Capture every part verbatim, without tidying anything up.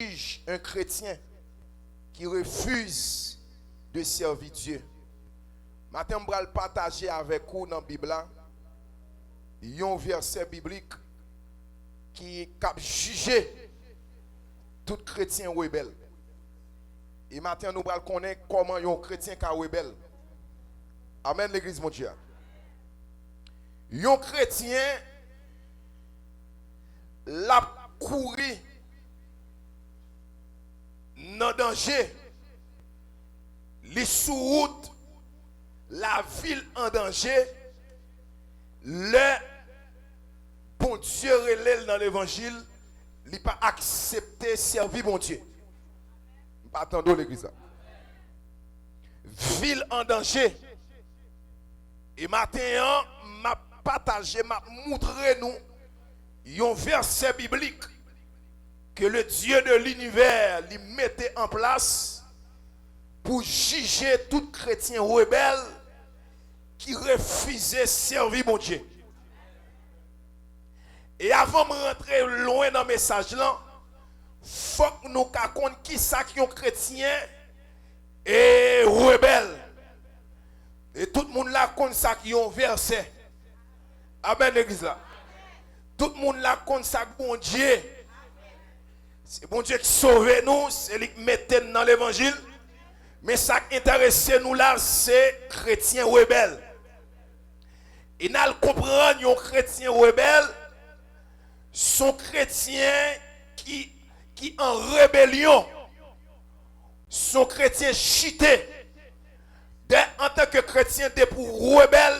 juge un chrétien qui refuse de servir Dieu. Maten, m pral pataje avèk ou nan Bib la yon vèsè biblik ki k ap jije tout kretyen rebèl. E maten, nou pral konnen kòman yon kretyen ka rebèl. Amèn, legliz Bondye a. Yon kretyen, l ap kouri nan danje. Li sou wout, lavi l an danje. Lè Bondye rele l nan levanjil, li pa aksepte sèvi Bondye. M pa tande w, legliz la. Vi l an danje. E maten an, m ap pataje, m ap moutre nou yon vèsè biblik ke le Dieu de l'univers li mete an plas pou jije tout kretyen rebèl ki refize sèvi Bondye. E avan m rantre lwen nan mesaj lan, fòk nou ka konn kisa k yon kretyen e rebèl. E tout moun la konn sa k yon vèsè. Amèn, legliz la. Tout moun la konn sa k Bondye. Se Bondye ki sove nou, se li k mete n nan levanjil. Men sa k enterese nou la, se kretyen rebèl. E n al konprann yon kretyen rebèl, se yon kretyen ki, ki an rebelyon. Se yon kretyen chite. Dè, antanke kretyen, depi w rebèl,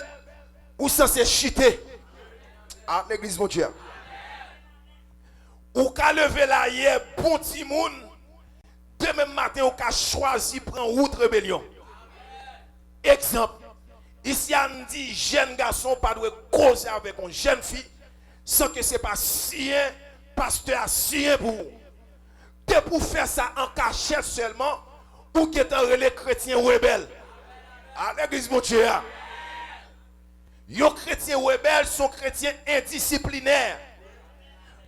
ou sanse chite. A, legliz Bondye a. Ou ka leve la yè bon timoun, demen maten ou ka chwazi pran wout rebelyon. Egzanp, isi a n di jèn gason pa dwe koze avèk yon jèn fi san ke se pa siyen pastè a siyen pou ou. Depi w fè sa an kachèt sèlman, ou gentan rele kretyen rebèl. A, legliz Bondye a. Yon kretyen rebèl se yon kretyen endisiplinè.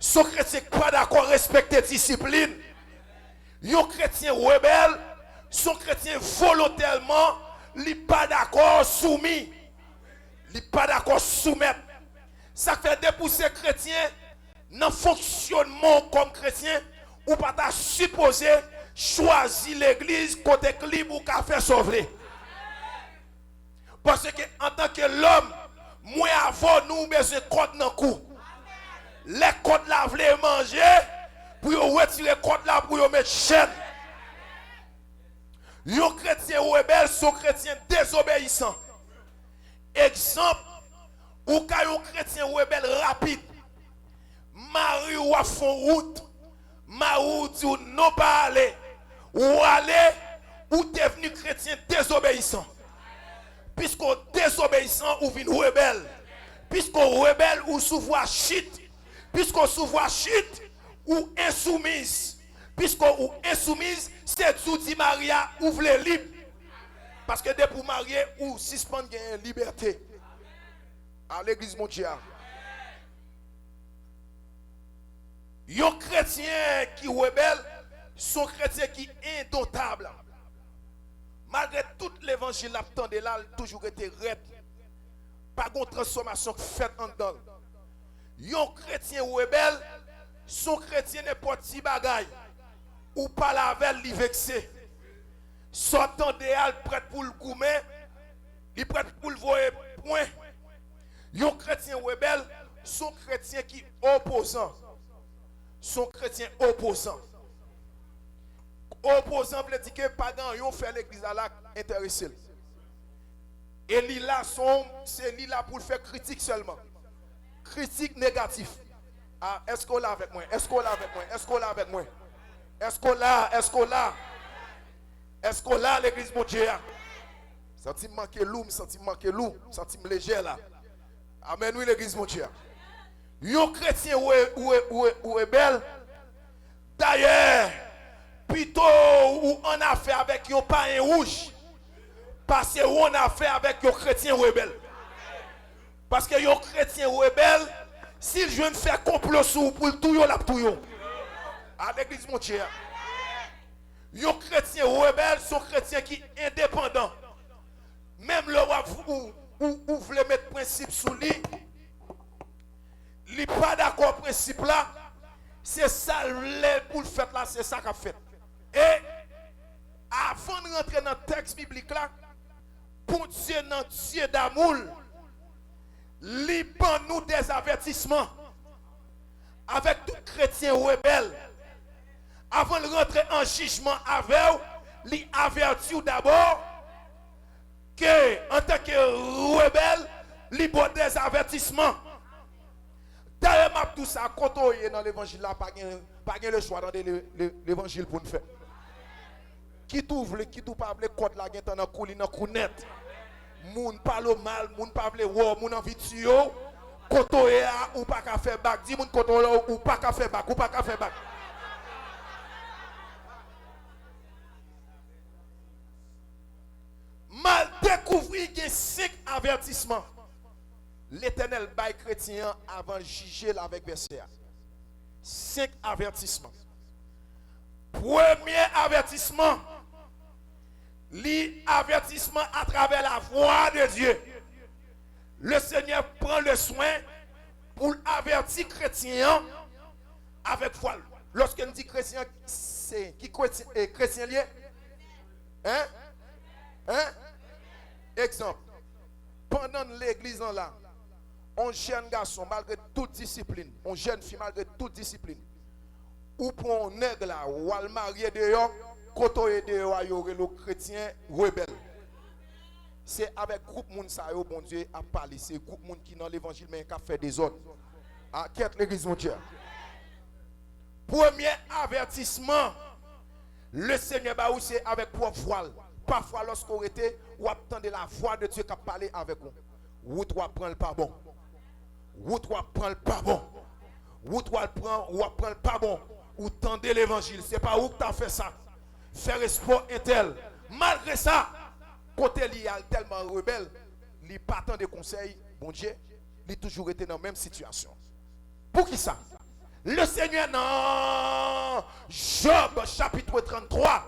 Se yon kretyen ki pa dakò respekte disiplin. Yon kretyen rebèl se yon kretyen volontèman li pa dakò soumi. Li pa dakò soumèt. Sa k fè depi w se kretyen, nan fonksyonman w kòm kretyen, ou pa ta sipoze chwazi legliz kote k lib ou ka fè sa w vle. Paske antanke lòm, mwen avè w, nou bezwen kòd nan kou. Lè kòd la vle manje, pou yo retire kòd la, pou yo met chèn. Yon kretyen rebèl se yon kretyen dezobeyisan. Egzanp, ou ka yon kretyen rebèl rapid. Mari w ap fè yon wout, mari w di w non pa ale, ou ale, ou devni kretyen dezobeyisan. Piske w dezobeyisan, ou vin rebèl. Piske w rebèl, ou sou vwa chit. Piske w sou vwa chit, ou ensoumiz. Piske ou ensoumiz, se di w di mari a ou vle lib. Paske depi w marye, ou sispann genyen libète. A, legliz Bondye a. Yon kretyen ki rebèl, se yon kretyen ki endontab. Malgre tout levanjil l ap tande la, l toujou rete rèd. Pa gen yon transfòmasyon k fèt anndan l. Yon kretyen rebèl, se yon kretyen nenpòt ti bagay. Ou pale avè l, li vekse. Sa w tande a, l prèt pou l goumen, li prèt pou l voye pwen. Yon kretyen rebèl, se yon kretyen ki opozan. Se yon kretyen opozan. Opozan vle di ke pa gen anyen w fè legliz la la k enterese l. E li la, se yon, se li la pou l fè kritik sèlman. Kritik negatif. A, èske w la avèk mwen? Èske w la avèk mwen? Èske w la avèk mwen? Èske w la? Èske w la? Èske w la, legliz Bondye a? Santi m manke lou, m santi m manke lou, m santi m lejè la. Amèn, wi, legliz Bondye a. Yon kretyen re-, re-, re-, rebèl, dayè, pito ou annafè avèk yon payen wouj, pase ou annafè avèk yon kretyen rebèl. Paske yon kretyen rebèl, si l jwenn fè konplo sou ou pou l touye w, l ap touye w. A legliz Bondye a. Yon kretyen rebèl se yon kretyen ki endepandan. Menm lè w ap, ou, ou, ou vle met prensip sou li, li pa dakò prensip la, se sa l vle pou l fèt la, se sa k ap fèt. E avan n rantre nan tèks biblik la, Bondye nan Dye damou l, li ban nou dèzavètisman avèk tout kretyen rebèl. Avan l rantre an jijman avè w, li avèti w dabò ke, antanke rebèl, li ba w dèzavètisman. Dayè, m ap di w sa, kote w ye nan levanjil la, pa gen, pa gen lechwa, tande le, le, levanjil pou n fè. Kit ou vle, kit ou pa vle, kòd la gentan nan kou, li nan kou nèt. Moun pale w mal, moun pa vle wè w, moun anvi tiye w. Kote w ye a, ou pa ka fè bak. Di moun kote w ye a, ou pa ka fè bak, ou pa ka fè bak. M al dekouvri gen senk avètisman Letènèl bay kretyen an avan jije l avèk vèsè a. Senk avètisman. Premye avètisman, li avètisman atravè la vwa de Dye. Le Senyè pran le swen pou l avèti kretyen an avèk vwa l. Lòske n di kretyen an, se ki kretyen, e, kretyen l ye? Hein? Hein? Egzanp, pandan n legliz an la, on jèn gason, malgre tout disiplin, on jèn fi, malgre tout disiplin, ou pran on nèg la, w al marye deyò, kote w ye deyò a, yo rele w kretyen rebèl. Se avèk gwoup moun sa yo Bondye ap pale. Se gwoup moun ki nan levanjil, men k ap fè dezòd. A, kèt legliz Bondye a. Premye avètisman Lesenyè ba ou, se avèk pwòp vwa l. Pafwa, lòske w rete, w ap tande lavwa de Dye k ap pale avèk ou. Wout w ap pran l pa bon. Wout w ap pran l pa bon. Wout w ap pran, w ap pran l pa bon. Ou tande levanjil, se pa ou k ta fè sa. Fè respè entèl. Malgre sa, kote li ye a, l tèlman rebèl, li pa tande konsèy Bondye, li toujou rete nan menm sitiyasyon. Poukisa? Lesenyè nan Jòb chapit tranntwa,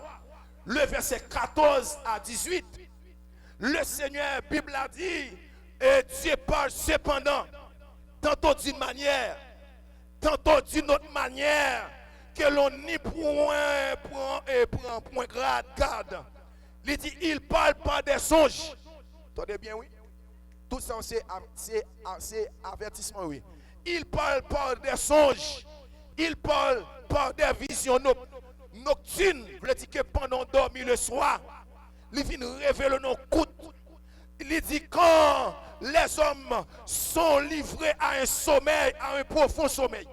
le vèsè katòz a dizuit, Lesenyè, Bib la di, et Dieu parle cependant, tantôt d'une manière, tantôt d'une autre manière, que l'on n'y prend, prend, et prend point garde, garde. Li di, il parle par des songes. Tande byen, wi. Tout sa se, se, se avètisman, wi. Il parle par des songes. Il parle par des visions noc-, nocturnes. Vle di ke pandan w dòmi le swa, li vin revele w nan kout. Li di, quand les hommes sont livrés à un sommeil, à un profond sommeil.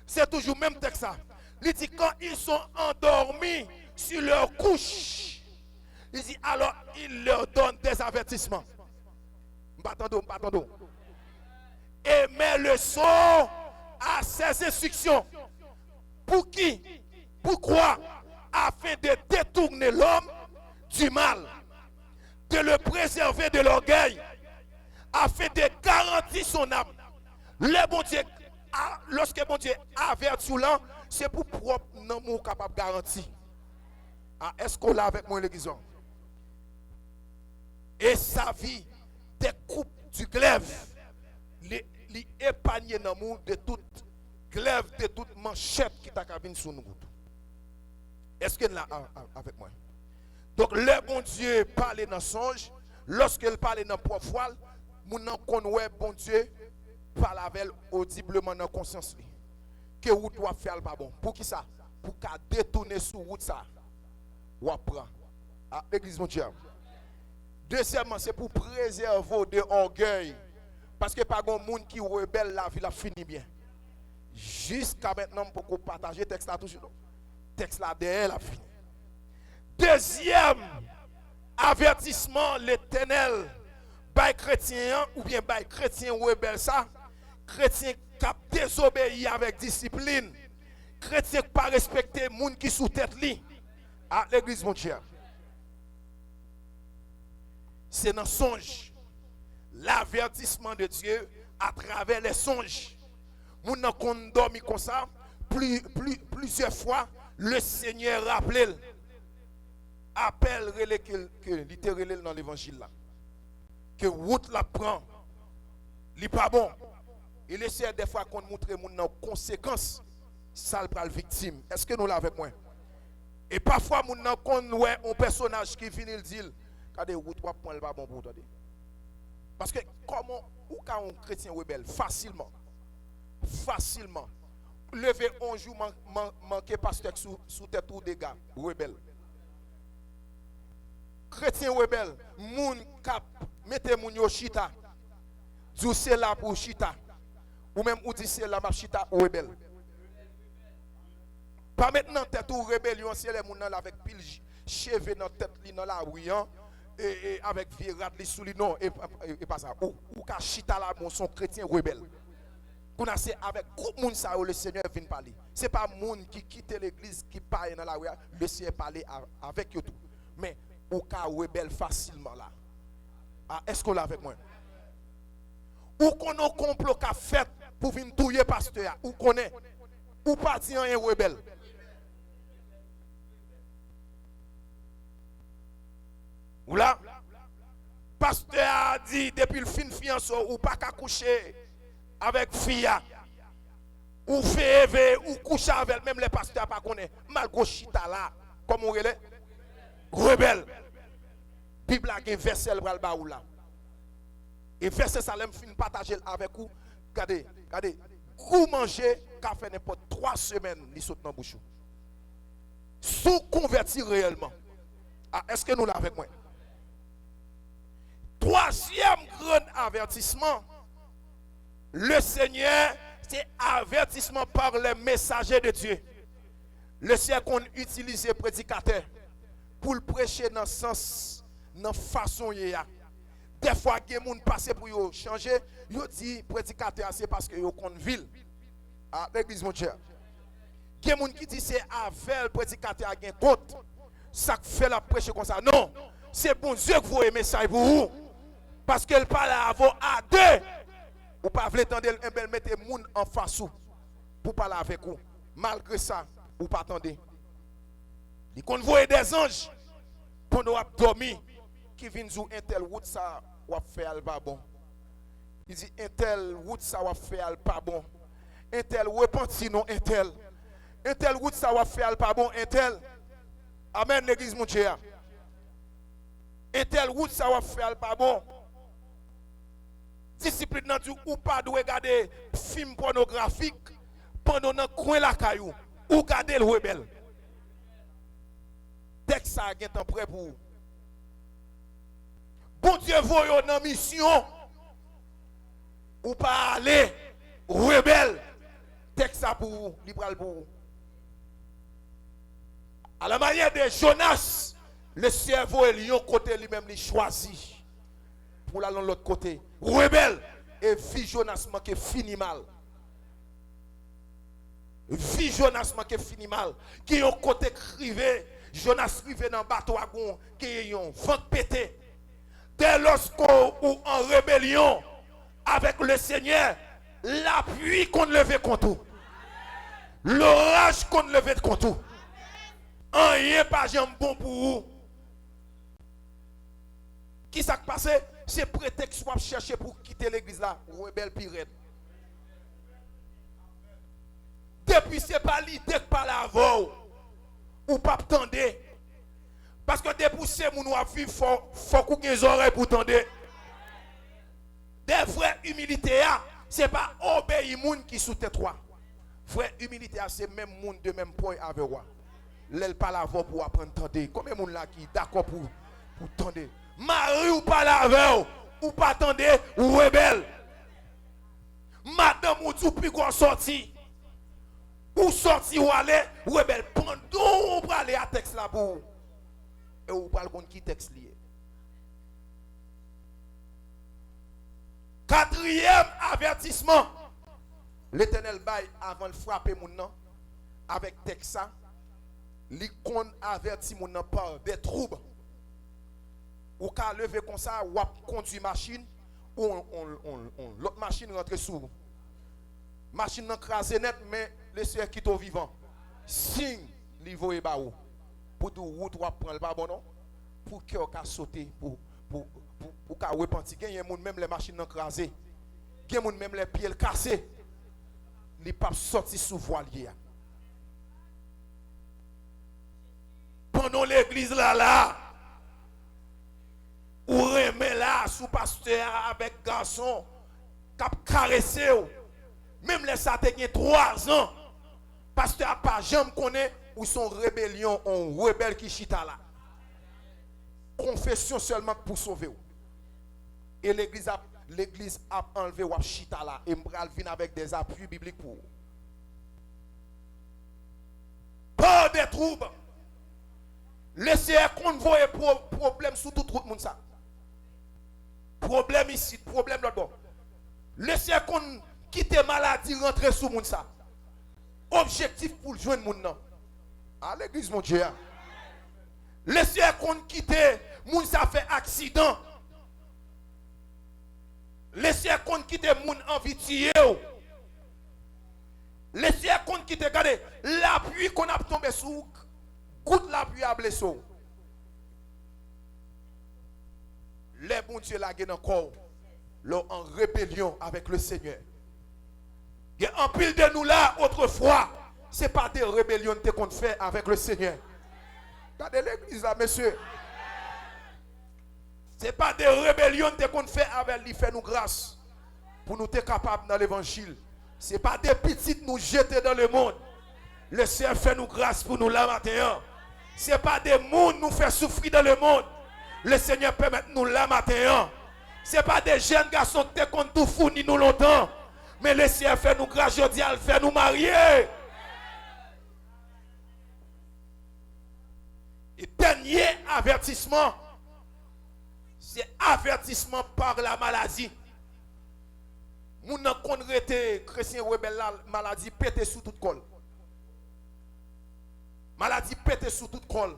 Se toujou menm tèks la. Li di, quand ils sont endormis sur leur couche, li di, alors il leur donne des avertissements. M pa tande w, m pa tande w. Et met le sceau à ses instructions. Pour qui? Pourquoi? Afin de détourner l'homme du mal, de le préserver de l'orgueil, afin de garantir son âme. Lè Bondye, a, lòske Bondye avèti w lan, se pou pwòp nanm ou kapab garanti. A, èske w la avèk mwen, legliz lan? Et sa vie des coupes du glaive. Li, li epanye nanm ou de tout glèv, de tout manchèt ki ta ka vin sou nou. Èske n la a, a, avèk mwen? Donk, lè Bondye pale nan sonj, lòske l pale nan pwòp vwa l, moun nan konn wè Bondye pale avè l odibleman nan konsyans li. Ke wout w ap fè a l pa bon. Poukisa? Pou w ka detounen sou wout sa a w ap pran. A, legliz Bondye a. Dezyèmman, se pou prezève w de ògèy. Paske pa gen moun ki rebèl, lavi l ap fini byen. Jiska mentnan, m poko pataje tèks la toujou, non. Tèks la dèyè l ap fini. Dezyèm avètisman Letènèl bay kretyen an, oubyen bay kretyen rebèl sa, kretyen k ap dezobeyi avèk disiplin, kretyen k pa respekte moun ki sou tèt li. A, legliz Bondye a. Se nan sonj. L'avertissement de Dieu à travers les songes. Moun nan konn dòmi konsa, pli, pli, plizyè fwa, Lesenyè raple l apèl rele ke, ke li te rele l nan levanjil la. Ke wout l ap pran, li pa bon. E Lesenyè dèfwa konn moutre moun nan konsekans sa l pral viktim. Èske nou la avèk mwen? E pafwa moun nan konn wè yon pèsonaj ki vini, l di l, "Gade, wout w ap pran, l pa bon pou ou, tande." Paske kòman ou ka yon kretyen rebèl fasilman? Fasilman. Leve yon jou, man, man, manke pastè k sou, sou tèt ou dega, rebèl. Kretyen rebèl, moun k ap mete moun yo chita, di w se la pou w chita. Ou menm ou di se la m ap chita, ou rebèl. Pa met nan tèt ou rebelyon se lè moun nan la avèk pil j- cheve nan tèt li nan lari an, e, e avèk vye rad li sou li. Non, e, e, e pa sa. Ou, ou ka chita la, men w se yon kretyen rebèl. Kounye a se avèk gwoup moun sa yo Lesenyè vin pale. Se pa moun ki kite legliz, ki payen nan lari a, Lesenyè pale a- avèk yo tou. Men, ou ka rebèl fasilman la. A, èske w la avèk mwen? Ou konnen yon konplo k ap fèt pou vin touye pastè a. Ou konnen. Ou pa di anyen, rebèl. Ou la? Pastè a di depi l fin fiyanse w, ou pa ka kouche avèk fi a. Ou veye, veye, ou kouche avè l, menm lè pastè a pa konnen. Malgre w chita la, kòman w rele? Rebèl. Bib la gen vèsè l pral ba ou la. E vèsè sa, lè m fin pataje l avèk ou, gade, gade, gou manje ka fè nenpòt twa semèn li sot nan bouch ou. Si w konvèti reyèlman. A, èske nou la avèk mwen? Twazyèm gran avètisman, Lesenyè, se avètisman par les messagers de Dieu. Lesenyè konn itilize predikatè pou l preche nan sans, nan fason l ye a. Dèfwa, gen moun pase pou yo chanje, yo di predikatè a se paske yo konn vi l. A, legliz Bondye a. Gen moun ki di se avè l predikatè a gen kont. Sa k fè l ap preche konsa? Non. Se Bondye k voye mesaj pou ou. Paske l pale avè w a de. Ou pa vle tande l, enben l mete moun anfas ou pou pale avèk ou. Malgre sa, ou pa tande. Li konn voye dèzanj pandan w ap dòmi ki vin di w entèl wout sa w ap fè a l pa bon. Li di entèl wout sa w ap fè a l pa bon. Entèl repanti non entèl. Entèl wout sa w ap fè a l pa bon entèl. Amèn legliz Bondye a. Entèl wout sa w ap fè a l pa bon. Disiplin nan di w ou pa dwe gade fim pònografik pandan w nan kwen lakay ou. Ou gade l rebèl. Tèks sa a gentan prè pou ou. Bondye voye w nan misyon. Ou pa ale rebèl. Tèks sa pou ou, li pral pou ou. A la manyè de Jonas, Lesenyè voye l yon kote li menm li chwazi pou l al yon lòt kote. Rebèl. E vi Jonas manke fini mal. Vi Jonas manke fini mal. Gen yon kote k rive, Jonas rive nan bato a, gon, gen yon van k pete. Dèlòske ou an rebelyon avèk Lesenyè, lapli konn leve kont ou. Loraj konn leve kont ou. Anyen pa janm bon pou ou. Kisa k pase? Se pretèks w ap chèche pou w kite legliz la. Rebèl pi rèd. Depi se pa lidè k pale avè w, ou p ap tande. Paske depi w se moun w ap viv, fò, fòk ou gen zòrèy pou w tande. De vrè imilite a, se pa obeyi moun ki sou tèt ou a. Vrè imilite a, se menm moun de menm pòy avè w a. Lè l pale avè w pou w aprann tande. Konbyen moun la ki dakò pou, pou tande? Mari w pale avè w, ou pa tande, ou rebèl. Madanm ou di w piga w sòti. Ou sòti, ou ale, ou rebèl. Pandan w prale a tèks la pou ou. E ou pral konn ki tèks li ye. Katriyèm avètisman Letènèl bay avan l frape moun nan avèk tèks sa, li konn avèti moun nan pa de twoub. Ou ka leve konsa, w ap kondui machin, ou on, on, on, on lòt machin rantre sou ou. Machin nan kraze nèt, men Lesenyè kite w vivan. Siy li voye ba ou. Pou di w wout w ap pran l pa bon non. Pou kè w ka sote, pou, pou, pou, pou w ka repanti. Genyen moun menm lè machin nan kraze. Gen moun menm lè pye l kase. Li p ap sòti sou vwa l ye a. Pandan w legliz la la, ou renmen la sou pastè a avèk gason k ap karese w. Menm lè sa te gen twazan, pastè a pa janm konnen ou se yon rebelyon, yon rebèl ki chita la. Konfesyon sèlman k pou sove w. E legliz ap, legliz ap anlve, w ap chita la. E m pral vin avèk dèzapui biblik pou ou. Pè dè twoub. Lesenyè konn voye pwo-, pwoblèm sou tout wout moun sa. Pwoblèm isit, pwoblèm lòt bò. Lesenyè konn kite maladi rantre sou moun sa. Objektif pou l jwenn moun nan. A legliz Bondye a. Lesenyè konn kite moun sa fè aksidan. Lesenyè konn kite moun anvi tiye w. Lesenyè konn kite, gade, lapli konn ap tonbe sou ou, gout lapli a blese w. Lè Bondye lage nan kò w, lè w an rebelyon avèk Lesenyè. Gen anpil de nou la, otrefwa, se pa de rebelyon n te konn fè avèk Lesenyè. Gade legliz la, mesye. Se pa de rebelyon n te konn fè avè l, li fè nou gras pou nou te kapab nan levanjil. Se pa de pitit nou jete dans le monde. Lesenyè fè nou gras pou nou la maten an. Se pa de moun nou fè soufri dans le monde. Lesenyè pèmèt nou la maten an. Se pa de jèn gason ki te konn toufouni nou lontan. Men Lesenyè fè nou gras jodi a, l fè nou marye. E dènye avètisman, se avètisman pa la maladi. Moun nan konn rete kretyen rebèl la, maladi pete sou tout kò l. Maladi pete sou tout kò l.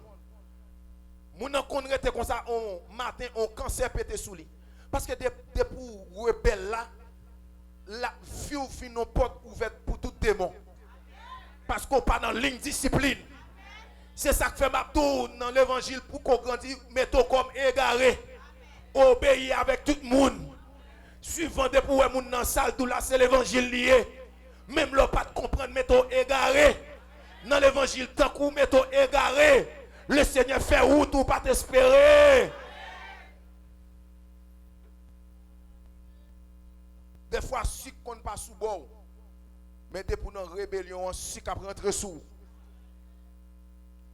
Moun nan konn rete konsa, on maten, on kansè pete sou li. Paske de-, depi w rebèl la, la, fi w vin yon pòt ouvèt pou tout demon. Paske w pa nan liy disiplin. Se sa k fè m ap di w nan levanjil, pou ko grandi, mete w kòm egare. Obeyi avèk tout moun. Swivan depi w wè moun nan sa l di w la, se levanjil li ye. Menm lè w pa t konprann, mete w egare. Nan levanjil, tankou w mete w egare, Lesenyè fè wout ou pa t espere. Defwa sik konn pa sou bò w, men depi w nan rebelyon an, sik ap rantre sou ou.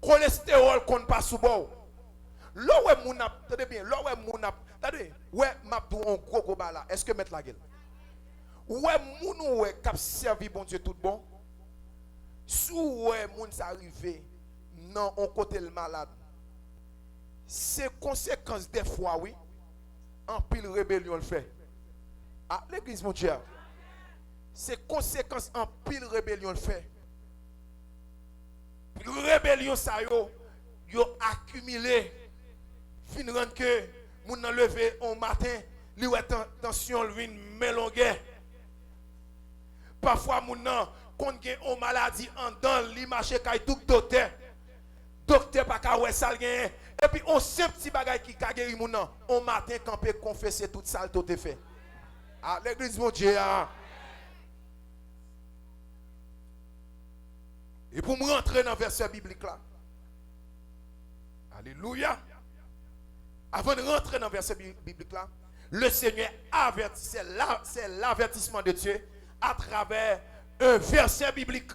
Kolestewòl konn pa sou bò w. Lè w wè moun ap, tande byen, lè w wè moun ap, tande, wè, m ap di w on gwo, gwo bagay la. Èske mèt lage l? Ou wè moun ou wè k ap sèvi Bondye tout bon, si w wè moun sa rive nan on kote l malad, se konsekans defwa, wi, anpil rebelyon l fè. A, legliz Bondye a. Se konsekans anpil rebelyon l fè. Rebelyon sa yo, yo akimile, fin rann ke moun nan leve on maten, li wè tan-, tansyon l vin men longè. Pafwa moun nan konn gen on maladi anndan l, li mache kay tout doktè. Doktè pa ka wè sa l genyen. Epi on senp ti bagay ki ka geri moun nan, on maten kanpe konfese tout salte w te fè. A, legliz Bondye a. E pou m rantre nan vèsè biblik la. Alelouya. Avan n rantre nan vèsè bi-, biblik la, le Seigneur averti, c'est la, c'est l'avertissement de Dieu à travers un verset biblique.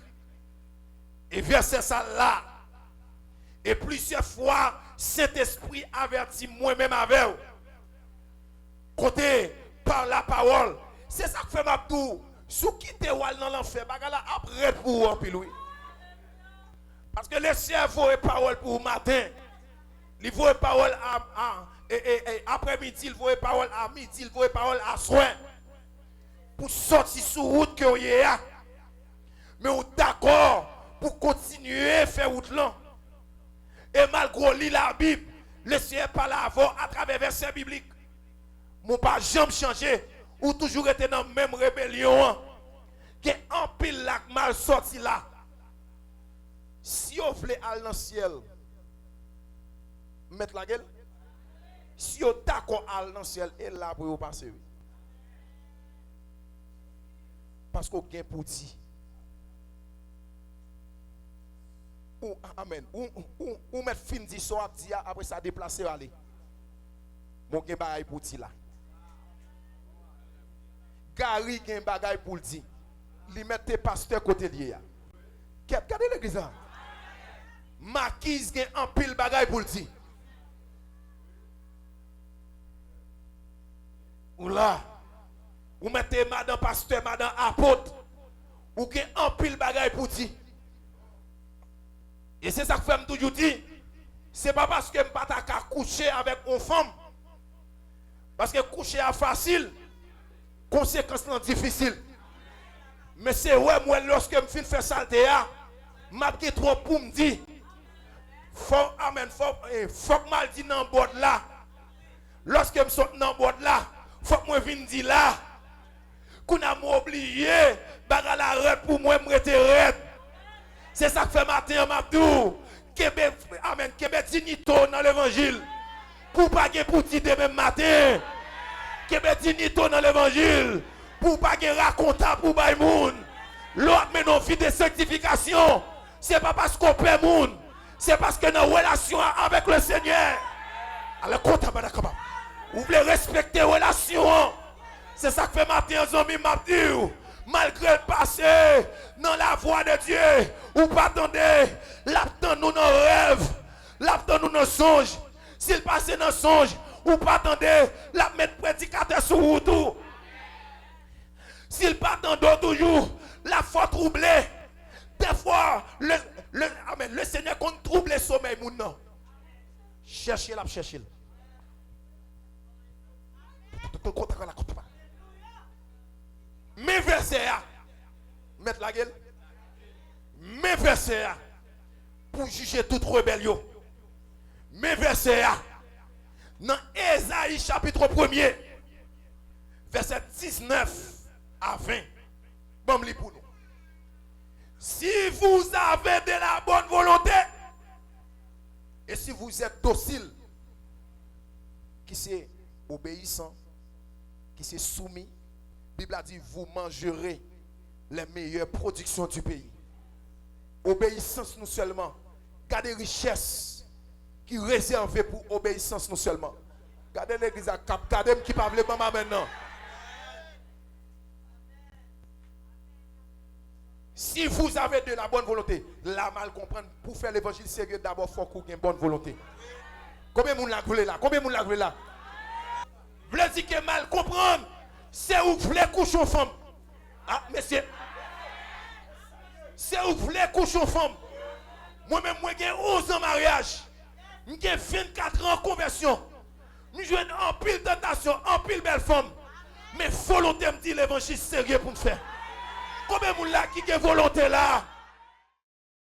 E vèsè sa la, e plizyè fwa, Sentespri avèti mwen menm avè w. Kote, pa lapawòl. Se sa k fè m ap di w, si w kite w al nan lanfè, bagay la ap rèd pou ou anpil, wi. Paske Lesenyè voye pawòl pou ou maten. Li voye pawòl a, a, e, e, e, aprèmidi, li voye pawòl a midi, li voye pawòl aswè. Pou sòti sou wout ke w ye a. Men ou dakò pou kontinye fè wout lan. E malgre w li Labib, Lesenyè pale avè w atravè vèsè biblik. Men w pa janm chanje, ou toujou rete nan menm rebelyon an. Gen anpil la k mal sòti la. Si yo vle al nan syèl, m mèt lage l. Si yo dakò al nan syèl, e la pou yo pase, wi. Paske w gen pou di. Ou, amèn. Ou, ou, ou, ou mèt fin di sa w ap di a, apre sa deplase w ale. Mwen gen bagay pou di la. Gary gen bagay pou l di. Li mèt te pastè kote l ye a. Kèt, gade legliz la. Makiz gen anpil bagay pou l di. Ou la. Ou mèt te madan pastè, madan apot. Ou gen anpil bagay pou di. E se sa k fè m toujou di, se pa paske m pa ta ka kouche avèk yon fanm, paske kouche a fasil, konsekans lan difisil. Men se wè m wè lòske m fin fè salte a, m ap gen twòp pou m di. Fò, amèn, fò, eh, fòk m al di nan bòd la. Lòske m sot nan bòd la, fòk mwen vin di la. Kounye a m oblije, bagay la rèd pou mwen, m rete rèd. Se sa k fè maten an m ap di w, kenbe, amèn, kenbe diyite w nan levanjil. Pou w pa gen pou di demen maten. Kenbe diyite w nan levanjil. Pou w pa gen rakonta pou w bay moun. Lè w ap mennen yon vi de sanktifikasyon, se pa paske w pè moun. Se paske nan relasyon an avèk le Senyè. Alè konta badakaba. Ou vle respekte relasyon an. Se sa k fè maten an, zanmi, m ap di w, malgre l pase nan lavwa de Dye, ou pa tande, l ap tann ou nan rèv, l ap tann ou nan sonj. Si l pase nan sonj, ou pa tande, l ap met predikatè sou wout ou. Si l pa tande w toujou, l ap fè w twouble. Dèfwa, le, le, amèn, le Senyè konn twouble somèy moun nan. Chèche l ap chèche l. Men vèsè a. Mèt lage l. Men vèsè a. Pou jije tout rebèl yo. Men vèsè a. Nan Ezayi chapit premye, vèsè diznèf a ven. Ban m li pou nou. Si vous avez de la bonne volonté, et si vous êtes docile, ki se obeyisan, ki se soumi, Bib la di, vous mangerez les meilleures productions du pays. Obeyisans nou sèlman. Gade richès ki rezève pou obeyisans nou sèlman. Gade legliz la k ap gade m ki pa vle ban m amèn nan. Si vous avez de la bonne volonté, la mal konprann, pou fè levanjil serye, dabò fòk ou gen bòn volonte. Konbyen moun la k vle la? Konbyen moun la k vle la? Vle di ke mal konprann, se ou k vle kouche yon fanm. Ah, mesye. Se ou k vle kouche yon fanm. Mwen menm, mwen gen onz an maryaj. M gen vennkat an konvèsyon. M jwenn anpil tantasyon, anpil bèl fanm. Men volonte m di levanjil serye pou m fè. Konbyen moun la ki gen volonte la?